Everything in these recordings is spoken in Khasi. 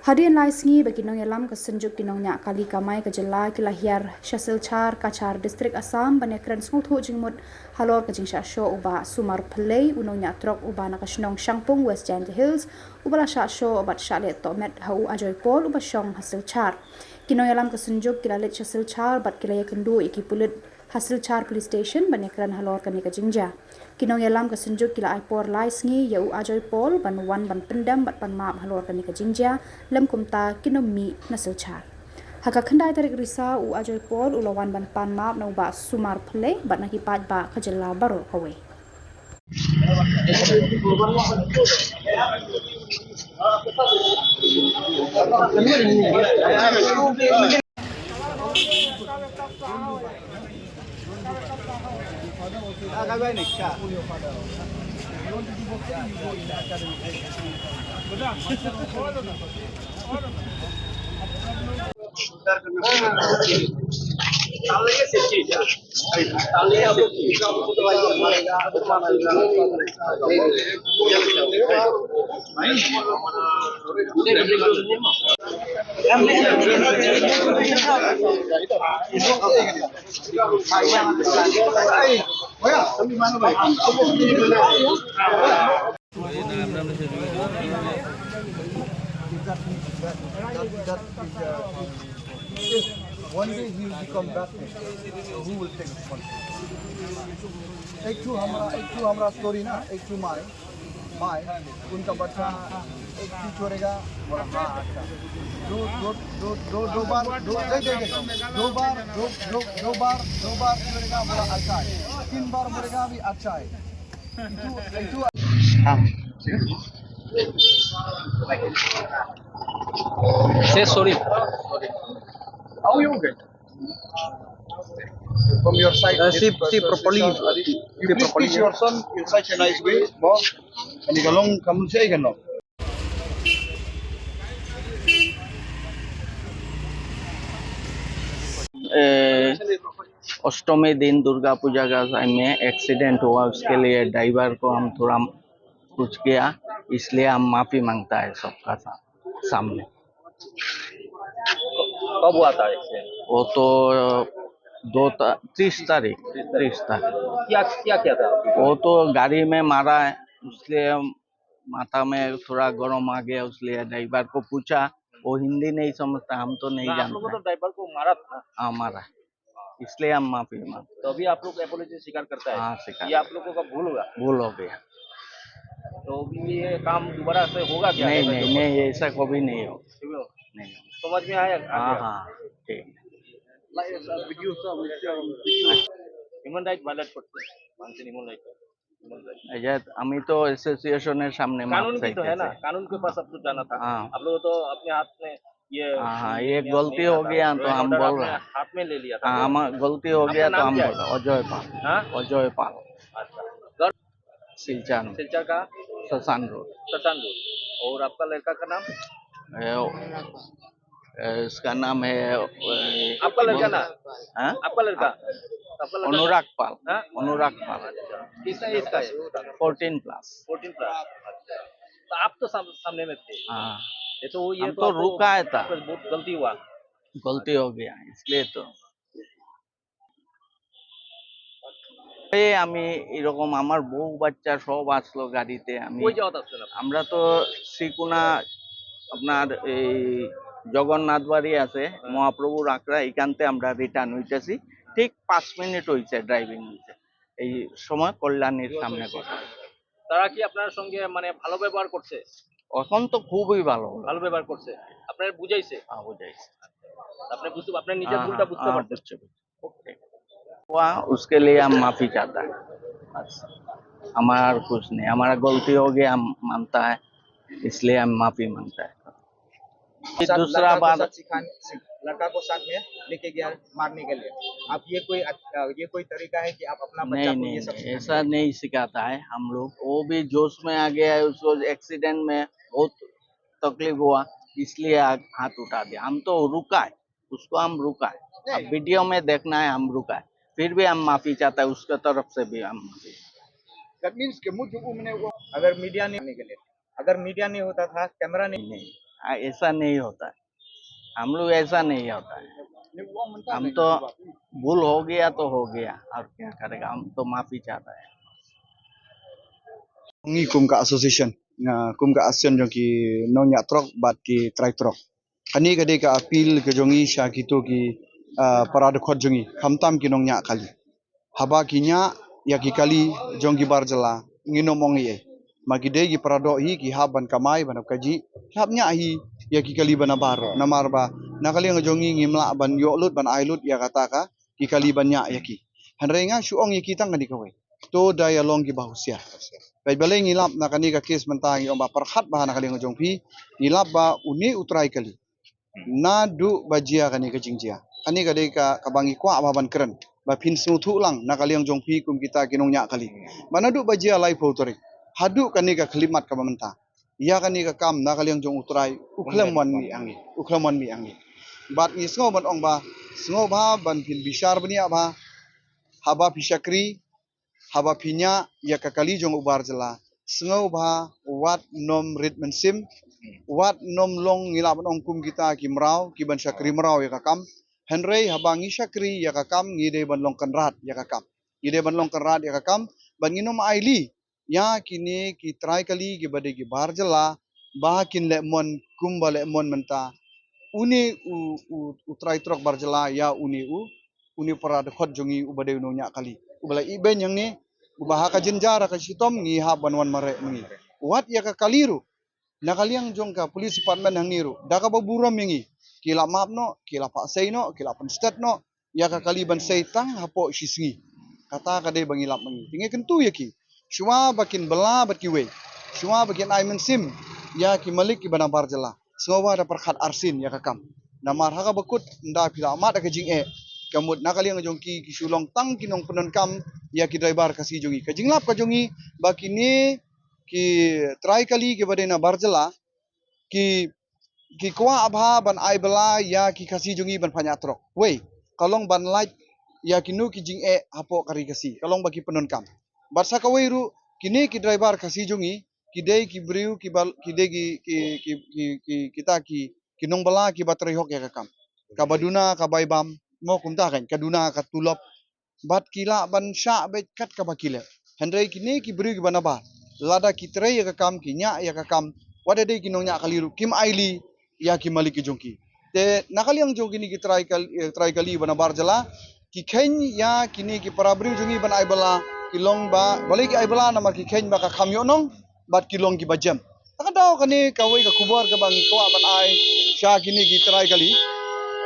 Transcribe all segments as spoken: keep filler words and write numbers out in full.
Hadien lai sngi ba ki nongïalam ka Synjuk ki nongñiah kali kamai ka jylla ki la hiar sha Silchar, Cachar District, Assam, ban ïakren sngewthuh jingmut halor ka jingshah shoh u Bah Sumar Pillay, u nongñiah trok uba na ka shnong Shangpung, West Jaintia Hills, uba la shah shoh bad shah leh tohmet ha u Ajoy Paul uba shong ha Silchar. Ki nongïalam ka Synjuk ki la leit sha Silchar bad ki la ïakynduh ïa ki pulit ha Silchar Police Station ban ïakren halor kane ka jingjia. Ki nongïalam ka Synjuk ki la ai por lai sngi ïa u Ajoy Paul ban wan ban pyndem bad pan map halor kane ka jingjia, lem kumta kin ym mih na Silchar. Ha ka khyndai tarik Risaw u Ajoy Paul u la wan ban pan map na u Bah Sumar Pillay bad na ki paidbah ka jylla baroh kawei. One day he will become bad man. So who will take responsibility? एक ठो हमरा, एक ठो हमरा स्टोरी ना, एक ठो माई, माई, उनका बच्चा एक चीज छोड़ेगा, बोला, "हाँ, अच्छा।" दो, दो, दो, दो, दो बार, दो, देख, देख, देख, दो बार, दो, दो, दो बार, दो बार छोड़ेगा, बोला, "अच्छा है।" तीन बार बोलेगा, "अभी अच्छा है।" इतु, इतु हाँ। Say sorry. How you get? From your side, uh, see, see properly. You please teach your son in such a nice way, no? And you can long come say, you know. ए, अष्टमी दिन दुर्गा पूजा का टाइम में एक्सीडेंट हुआ, उसके लिए ड्राइवर को हम थोड़ा कुछ किया, इसलिए हम माफी मांगता है सबका सा-, सामने। कब हुआ था एक्सीडेंट? वो तो दो ता-, तीस तारीख, तीस तारीख। क्या, क्या, क्या था? वो तो गाड़ी में मारा है, उसलिए माथा में थोड़ा गरम आ गया, उसलिए ड्राइवर को पूछा, वो हिंदी नहीं समझता, हम तो नहीं ना, आप जानता। लोगों तो ड्राइवर को मारा था ना? हाँ, मारा। इसलिए हम माफी मांगते। तो अभी आप लोग एपोलॉजी स्वीकार करता है? हाँ, स्वीकार। ये आप लोगों का भूल होगा? भूल हो गया। तो अभी ये काम दोबारा से होगा क्या? नहीं, ऐसा नहीं, जो नहीं, ऐसा कभी नहीं हो। कभी हो? नहीं हो। समझ में आया? आ हाँ, गया? हाँ, ठीक। ह्यूमन राइट वायलेट करते हैं, मानसिंह ह्यूमन राइट। ये हम ही तो एसोसिएशन के सामने माफ कानून भी तो है ना, कानून के पास आपको जाना था। हाँ। आप लोग तो अपने हाथ में ये हाँ, हाँ, ये गलती हो गया तो हम बोल रहे हैं। हाथ में ले लिया था। हाँ, हम गलती हो गया तो हम बोल रहे हैं। अजय पाल। हाँ? अजय पाल। अच्छा। सिलचर में। सिलचर का? शशान रोड। शशान रोड। और आपका लड़का का नाम? ए, ए, इसका नाम है, ए, आपका लड़का ना? हाँ? आपका लड़का? आपका लड़का? अनुराग पाल। हाँ? अनुराग पाल। कितना एज का है? फोर्टीन प्लस। फोर्टीन प्लस। अच्छा। तो आप तो साम-, सामने में थे। हाँ। ये तो, ये हम तो तो आपको रुका है था। बहुत गलती हुआ। गलती हो गया, इसलिए तो। এই আমি এরকম আমার বউ বাচ্চা সব আসলো গাড়িতে। আমি কই যাওয়াত আসছেন আপনি? আমরা তো শ্রীকুনা, আপনার এই জগন্নাথ বাড়ি আছে, হ্যাঁ। মহাপ্রভুর আখড়া, এখানতে আমরা রিটার্ন হইতেছি। ঠিক পাঁচ মিনিট হইছে ড্রাইভিং হইছে, এই সময় কল্যাণীর সামনে পড়ে। তারা কি আপনার সঙ্গে মানে ভালো ব্যবহার করছে? এখন তো খুবই ভালো। ভালো ব্যবহার করছে? আপনার বুঝাইছে? হ্যাঁ, বুঝাইছে। আপনি বুঝতে, আপনার নিজের হ্যাঁ, ভুলটা হ্যাঁ, বুঝতে হ্যাঁ, পারছেন? বুঝছি, বুঝছি। हुआ, उसके लिए हम माफी चाहता है। बस, हमारा और कुछ नहीं, हमारा गलती हो गया, हम मानता है, इसलिए हम माफी मांगता है। फिर साथ दूसरा लड़का को बात साथ सिखाने, लड़का को साथ में लेके गया मारने के लिए। आप ये कोई अच-, ये कोई तरीका है कि आप अपना बच्चा नहीं, को ये नहीं, सब नहीं, सिखाने ऐसा का? नहीं सिखाता है हम लोग। वो भी जोश में आ गया है, उसको एक्सीडेंट में बहुत तकलीफ हुआ, इसलिए आ-, हाथ उठा दिया। हम तो रुका है, उसको हम रुका है। नहीं। अब वीडियो में देखना है, हम रुका है, फिर भी हम माफी चाहता है, उसके तरफ से भी हम माफी। That means कि मुझे वो मैंने वो अगर मीडिया नहीं आने के लिए, अगर मीडिया नहीं होता था, कैमरा नहीं नहीं, नहीं, आ, ऐसा नहीं होता है। हम लोग ऐसा नहीं होता है। हम तो भूल हो गया तो हो गया, और क्या करेगा, हम तो माफी चाहता है। Ngi kum ka association, nga kum ka association jong ki nongñiah trok bad ki trai trok. Kane ka dei ka appeal ka jong ngi sha kito ki, ah, para dkhot jong ngi, khamtam ki nongñiah kali. Haba ki ñiah ïa ki kali jong ki bar jylla, ngin ym ong ei ei. Ma ki dei ki para doh hi, ki hap ban kamai, ban hap kajih, ki hap ñiah hi ïa ki kali ba nabar. Namar ba na ka liang jong ngi ngim lah ban ïoh lut, ban ai lut ïa kata ka, ki kali ban ñiah ïa ki. Hynrei nga shu ong ïa ki tang kane kawei. To da ïa long kiba husiar. Peit balei ngi lap na kane ka case mynta, ngi ong ba pyrkhat bha na ka liang jong phi, ngi lap ba une u trai kali, naduh ba jia kane ka jingjia, kane ka dei ka, kaba ngi kwah bha ban kren, ba phin sngewthuh lang na ka liang jong phi kum kita ki nongñiah kali. Ba naduh ba jia laiphew tarik haduh kane ka khyllipmat kaba mynta, ïa kane ka kam na ka liang jong u trai u khlem wan mih ha ngi, u khlem wan mih ha ngi. Bad ngi sngew ban ong ba, sngewbha ban phin bishar bniah bha. Haba phi shakri, haba phi ñiah ïa ka kali jong u bar jylla, sngewbha wat nym rit mynsiem, wat nym long, ngi lah ban ong kum kita ki mraw, ki ban shakri mraw ïa ka kam. Hynrei haba ngi shakri ïa ka kam, ngi dei ban long kynrad ïa ka kam. Ngi dei ban long kynrad ïa ka kam, ban ngin ym ailad ïa kine ki trai kali kiba dei ki bar jylla, ba kin leh mon kumba leh mon mynta une u, u, u trai trok bar jylla ïa une u, une para dkhot jong ngi uba dei u nongñiah kali, uba la ibeiñ hangne, uba ha ka jynjar ha ka shitom ngi hap ban wan mareh ma ngi. Wat ïa ka kali ruh, na ka liang jong ka police department hangne ruh, da kaba burom ïa ngi, ki la map noh, ki la phah sei noh, ki la pynstet noh ïa ka kali ban sei tang hapoh shi sngi. Kata ka dei ba ngi lap ma ngi. Te ngi kyntu ïa ki, shuwa ba kin bylla bad kiwei, shuwa ba kin ai mynsiem ïa ki malik kiba na bar jylla, sngewbha da pyrkhat arsien ïa ka kam. Namar ha kaba kut, ynda phi la mad da ka jingeh, ka mut na ka liang jong ki, ki shu long tang ki nongpyndonkam ïa ki driver Khasi jong ngi. Ka jinglap ka jong ngi ba kine ki trai kali kiba dei na bar jylla, ki, ki kwah bha ban ai bylla ïa ki Khasi jong ngi ban phah ñiah trok. Wei, ka long ban lait ïa kino ki jingeh hapoh ka ri Khasi, ka long ba ki pyndonkam. Bad sa kawei ruh, kine ki driver Khasi jong ngi, ki dei ki briew kiba, ki dei ki, ki, ki, ki, ki, kita ki, ki nongbylla kiba trei hok ïa ka kam. Kaba duna ka bai bam, mo kumta kan, ka duna ka tulop. Bad ki lah ban shah beit kat kaba ki leh. Hynrei kine ki briew kiba nabar, lada ki trei ïa ka kam, ki ñiah ïa ka kam, wat la dei ki nongñiah kali ruh, kim ailad ïa ki malik ki jong ki. Te na ka liang jong kine ki trai kal-, eh, trai kali ba na bar jylla, ki kheiñ ïa kine ki para briew jong ngi ban ai bylla, ki long ba, balei ki ai bylla, namar ki kheiñ ba ka kham ïoh nong, bad ki long kiba jem. Ta ka daw kane kawei ka khubor kaba ngi kwah ban ai sha kine ki trai kali,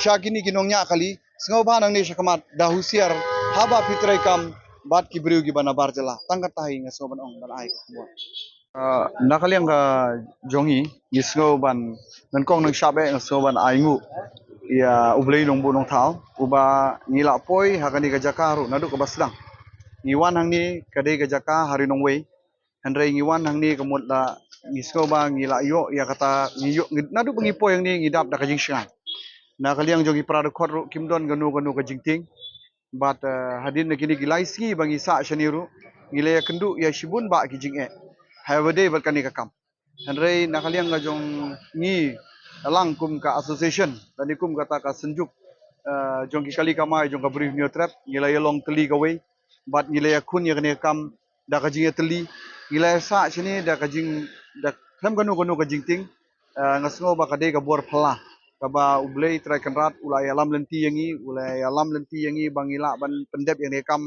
sha kine ki nongñiah kali, sngewbha nangne shakhmat da husiar haba phi trei kam bad ki briew kiba na bar jylla. Tang kata hi nga sngew ban ong, ban ai ka khubor. Ah, na ka liang ka jong ngi, ngi sngew ban, nyngkong nang shah beh nga sngew ban ai nguh ïa U Blei Nongbuh Nongthaw, uba ngi la poi ha kane ka jaka ruh naduh kaba sdang. Ngi wan hangne ka dei ka jaka ha Ri Nongwei, hynrei ngi wan hangne ka mut la ngi sngew ba ngi la ïoh ïa kata, ngi ïoh, ngi, naduh ba ngi poi hangne ngi dap da ka jingshngaiñ. Na ka liang jong ki para dkhot ruh kim don kano kano ka jingtieng. Bad, eh, hadien na kine ki lai sngi ba ngi sah shane ruh, ngi la ïakynduh ïa shibun bah ki jingeh ha ba dei bad kane ka kam. Hynrei na ka liang ka jong ngi lang kum ka association, lane kum kata ka synjuk, eh, jong ki kali kamai jong ka Bri u Hynñiewtrep, ngi la ïalong tylli kawei, bad ngi la ïakhun ïa kane ka kam da ka jingïatylli, ngi la ïasah shane da ka jing, da khlem kano kano ka jingtieng. Eh, nga sngew ba ka dei ka bor phylla kaba U Blei Trai Kynrad u la ïalam lynti ïa ngi, u la ïalam lynti ïa ngi ba ngi lah ban pyndep ïa kane ka kam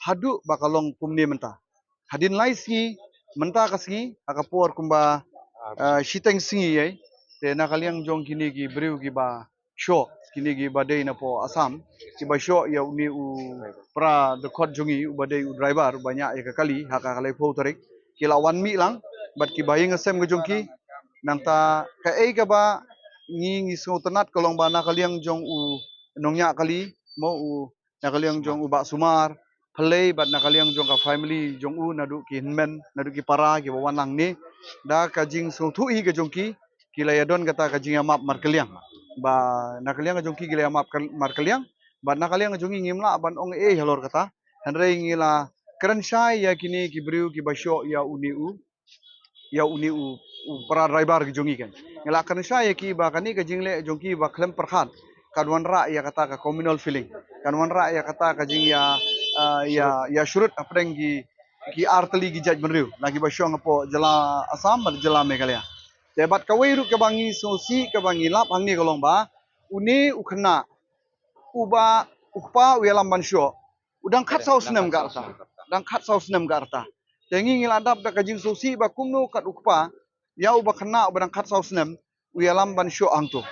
haduh ba ka long kumne mynta. Hadien lai sngi, mynta ka sngi, ha ka por kumba, eh, shiteng sngi ei. Te na ka liang jong kine ki briew kiba shoh, kine kiba dei na poh Assam, kiba shoh ïa une u para dkhot jong ngi uba dei u driver uba ñiah ïa ka kali ha ka laiphew tarik, ki la wan mih lang bad kiba ïing sem ka jong ki. Nangta kaei kaba ngi, ngi sngewtynnat ka long ba na ka liang jong u nongñiah kali, mo, u na ka liang jong u Bah Sumar Phyllei bad na ka liang jong ka family jong u, naduh ki hynmen, naduh ki para kiba wan lang ne, da ka jingsngewthuh hi ka jong ki, ki la ïadon kata ka jingïamap markylliang. Ba na ka liang ka jong ki, ki la ïamap kal-, markylliang, bad na ka liang ka jong ngi ngim lah ban ong ei halor kata. Hynrei ngi la kren shai ïa kine ki briew kiba shoh ïa une u, ïa une u u para driver ki jong ngi kan. Ngi la kren shai ïa ki ba kane ka jingleh jong ki ba khlem pyrkhat kan wanrah ïa kata ka communal feeling, kan wanrah ïa kata ka jingïa, ah, ïa, ïa shrut hapdeng ki, ki artylli ki jaitbynriew na kiba shong hapoh jylla Assam bad jylla Meghalaya. Te bad kawei ruh kaba ngi sngewsih kaba ngi lap hangne ka long ba une u khynnah uba u kpa u ïalam ban shoh u dang khatsaw snem ka rta. Dang khatsaw snem ka rta. Te ngi ngi la dap da ka jingsngewsih ba kumno kat u kpa ïa uba khynnah uba dang khatsaw snem u ïalam ban shoh hangto.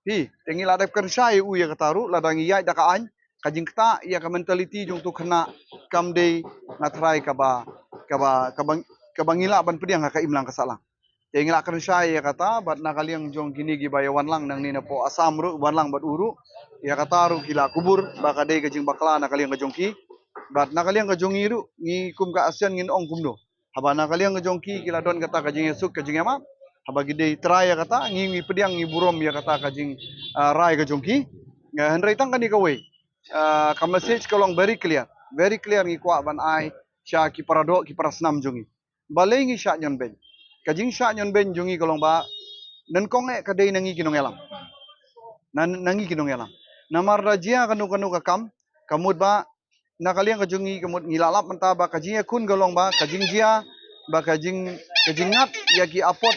Hi, te ngi la dep kren shai ïa u ïa kata ruh lada ngi ïaid da ka aiñ, ka jingktah ïa ka mentality jong uto u khynnah kam dei nga trai kaba, kaba, kaba, kaba ngi lah ban pdiang ha ka imlang ka sahlang. Te ngi la kren shai ïa kata bad na ka liang jong kine kiba ïa wan lang nangne napoh Assam ruh, wan lang bad u ruh. Ïa kata ruh ki la kubur ba ka dei ka jingbakla na ka liang ka jong ki. Bad na ka liang ka jong ngi ruh, ngi kum ka ASEAN ngin ong kumno? Haba na ka liang ka jong ki ki la don kata ka jingïasuk ka jingïamap, haba ki dei trai ïa kata, ngi ngi pdiang ngi burom ïa kata ka jing, ah, rai ka jong ki. Nga hynrei tang kane kawei, ah, ka message ka long very clear, very clear ngi kwah ban ai sha ki para doh ki para snam jong ngi. Balei ngi shah ñion beiñ? Ka jingshah ñion beiñ jong ngi ka long ba nyngkong eh ka dei na ngi ki nongïalam. Na, na ngi ki nongïalam. Namar da jia kano kano ka kam, ka mut ba na ka liang ka jong ngi ka mut ngi la lap mynta ba ka jingïakhun ka long ba ka jingjia ba ka jing, ka jingngat ïa ki apot,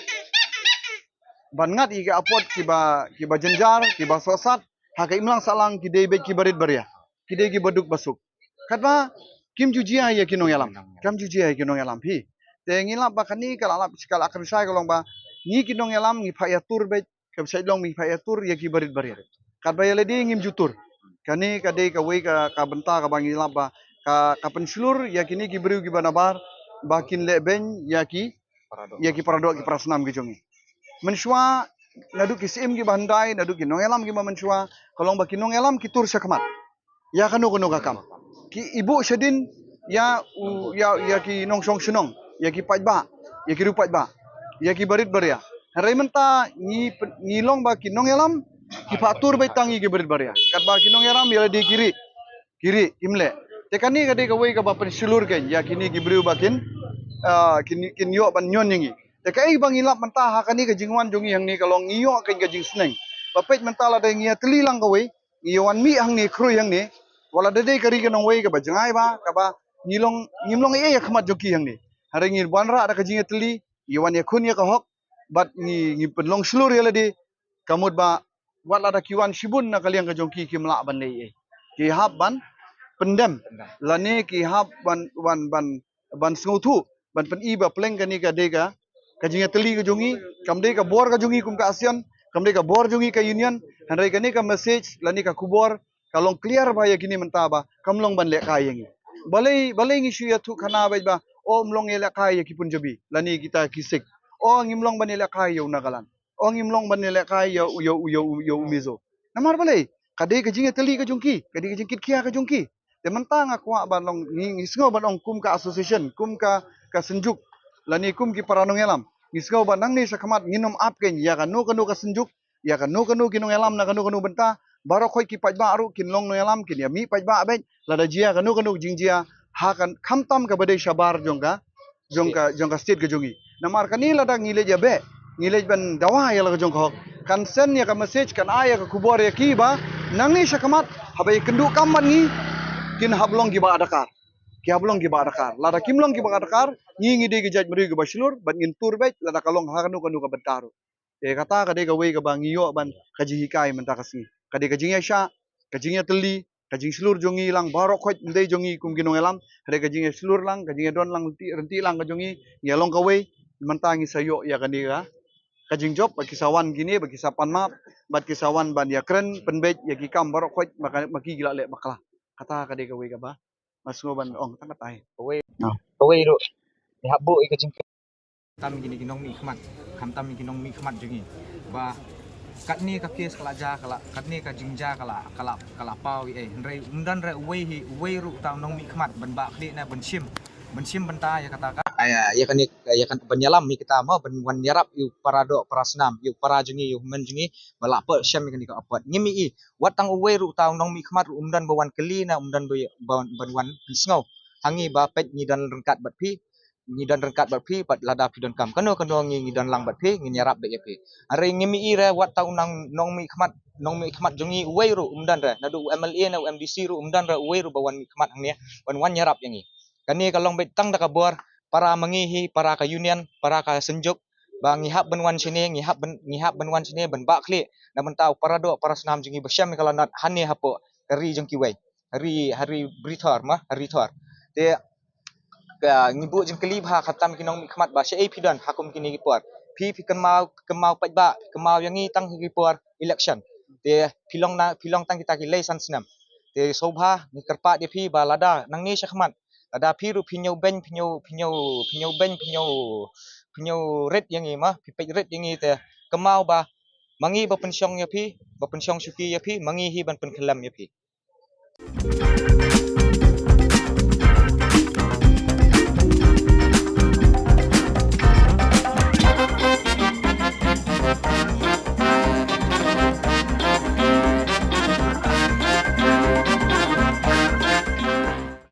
ban ngat ïa ki apot kiba, kiba jynjar, kiba sohsat ha ka imlang sahlang ki dei beit kiba rit baria, ki dei kiba duk ba suk. Katba kim ju jia ïa ki nongïalam, kam ju jia ïa ki nongïalam hi. Te ngi lap ba kane ka la lap ka la kren shai ka long ba ngi ki nongïalam ngi phah ïatur beit, ka bsai long ngi phah ïatur ïa kiba rit baria. Katba ïa lade ngim ju tur. Kane ka dei kawei ka, ka bynta kaba ngi lap ba ka, ka pynshlur ïa kine ki briew kiba nabar ba kin leh beiñ ïa ki, ïa ki para doh ki para snam ki jong ngi. Mynshuwa naduh ki syiem kiba hyndai, naduh ki nongïalam kiba mynshuwa, ka long ba ki nongïalam ki tur shakhmat ïa kano kano ka kam. Ki i buh shadien ïa u, ïa, ïa ki nongshong shnong, ïa ki paidbah, ïa ki riew paidbah, ïa kiba rit baria. Hynrei mynta ngi pyn-, ngi long ba ki nongïalam ki phah tur beit tang ïa kiba rit baria. Katba ki nongïalam ïa lade ki rieh, ki rieh, kim leh. Te kane ka dei kawei kaba pynshlur kein ïa kine ki briew ba kin, ah, kin, kin ïoh ban ñion ïa ngi. Te kaei ba ngi lap mynta ha kane ka jingwan jong ngi hangne ka long ngi ïoh kein ka jingsneng. Ba peit mynta lada ngi ïatylli lang kawei, ngi ïa wan mih hangne khrui hangne, wat la da dei ka ri ka nongwei kaba jngai ba, kaba ngi long, ngim long ei ei ha khmat jong ki hangne. Hynrei ngi wanrah da ka jingïatylli, ngi wan ïakhun ïa ka hok, bad ngi, ngi pynlong shlur ïa lade, ka mut ba wat lada ki wan shibun na ka liang ka jong ki kim lah ban leh ei ei. Ki hap ban pyndem lane ki hap ban, ban, ban, ban sngewthuh, ban pyni ba pleng kane ka dei ka, ka jingïatylli ka jong ngi, kam dei ka bor ka jong ngi kum ka ASEAN, kam dei ka bor jong ngi ka Union, hynrei kane ka message lane ka khubor ka long clear ba ïa kine mynta ba kam long ban lehkai ïa ngi. Balei, balei ngi shu ïathuh khana beit ba, o, ym long ïalehkai ïa ki Punjabi lane kita ki Sikh. O, ngim long ban ïalehkai ïa u Nagaland. O, ngim long ban ïalehkai ïa u, ïa u, ïa u, ïa u Mizo. Namar balei? Ka dei ka jingïatylli ka jong ki, ka dei ka jingkitkhia ka jong ki. Te mynta nga kwah ban long, ngi, ngi sngew ban ong kum ka association, kum ka, ka synjuk, lane kum ki para nongïalam. Ngi sngew ba nangne shakhmat ngin ym ap kein ïa kano kano ka synjuk, ïa kano kano ki nongïalam na kano kano bynta, baroh khoit ki paidbah ruh kin long nongïalam, kin ïa mih paidbah beit, lada jia kano kano ka jingjia ha ka, khamtam kaba dei shabar jong ka, jong ka, jong ka state ka jong ngi. Namar kane lada ngi leit ïa beh, ngi leit ban dawa ïa la ka jong ka hok, kan send ïa ka message, kan ai ïa ka khubor ïa ki ba nangne shakhmat haba ïakynduh kam bad ngi, kin hap long kiba adkar. Ki hap long kiba adkar. Lada kim long kiba adkar, ngi ngi dei ki jaitbynriew kiba shlur, bad ngin tur beit lada ka long ha kano kano ka bynta ruh. Te kata ka dei kawei kaba ngi ïoh ban ka jinghikai mynta ka sngi. Ka dei ka jingïaishah, ka jingïatylli, ka jingshlur jong ngi lang baroh khoit, ym dei jong ngi kum ki nongïalam, hynrei ka jingïashlur lang, ka jingïadon lang ryntih, ryntih lang ka jong ngi, ngi ïa long kawei, mynta ngi sa ïoh ïa kane ka, ka jingjop, ba ki sa wan kine, ba ki sa pan map, bad ki sa wan ban ïakren pynbeit ïa ki kam baroh khoit, ma ka, ma ki ki la leh bakla. Kata ka dei kawei kaba nga sngew ban ong tang katai. Kawei, kawei ruh, ïa hap buh ïa ka jing tam kine ki nongmihkhmat, khamtam ki nongmihkhmat jong ngi. Ba katne ka case ka la jia, ka la, katne ka jingjia ka la, ka la, ka la paw ïa, eh, hynrei ym don re uwei hi, uwei ruh uta u nongmihkhmat ban bah khlieh ne ban shim, ban shim bynta ïa kata ka. Ai, ïa kane, ïa kan ban ïalam ïa kita mo, ban wan ïarap ïa u para doh, para snam, ïa u para jong ngi, ïa u hynmen jong ngi, ba la poi shem ïa kane ka apot. Ngim ïohi, wat tang uwei ruh uta u nongmihkhmat ruh um don ba wan kylli ne um don ba, ba, ban wan pynsngew ha ngi ba peit ngi don ryngkat bad phi. ngi don ryngkat bad phi, bad lada phi donkam kano kano ngi, ngi don lang bad phi, ngin ïarap bad ïa phi. Hynrei ngim i re wat tang u nang nongmihkhmat, nongmihkhmat jong ngi uwei ruh um don re, naduh u M L A ne u M D C ruh um don re uwei ruh ba wan mihkhmat hangne, ban wan ïarap ïa ngi. Kane ka long beit tang da ka bor para ma ngi hi, para ka union, para ka synjuk, ba ngi hap ban wan shane, ngi hap ban, ngi hap ban wan shane ban bah khlieh na bynta u para doh para snam jong ngi ba shem ïa ka lanot hangne hapoh ka ri jong kiwei, ha ri, ha ri Brithor ma, ha ri Thor. Te ka ngi buh jingkylli bha khamtam ki nongmihkhmat ba shaei phi don ha kum kine ki por. Phi, phi kynmaw, kynmaw paidbah, phi kynmaw ïa ngi tang ha ki por election. Te phi long na, phi long tang kita ki lei san snem. Te sngewbha ngi kyrpad ïa phi ba lada nangne shakhmat, lada phi ruh phi ñiew beiñ, phi ñiew, phi ñiew, phi ñiew beiñ, phi ñiew, phi ñiew rit ïa ngi ma, phi peit rit ïa ngi, te kynmaw ba ma ngi ba pynshong ïa phi, ba pynshong shuki ïa phi, ma ngi hi ban pynkhyllem ïa phi.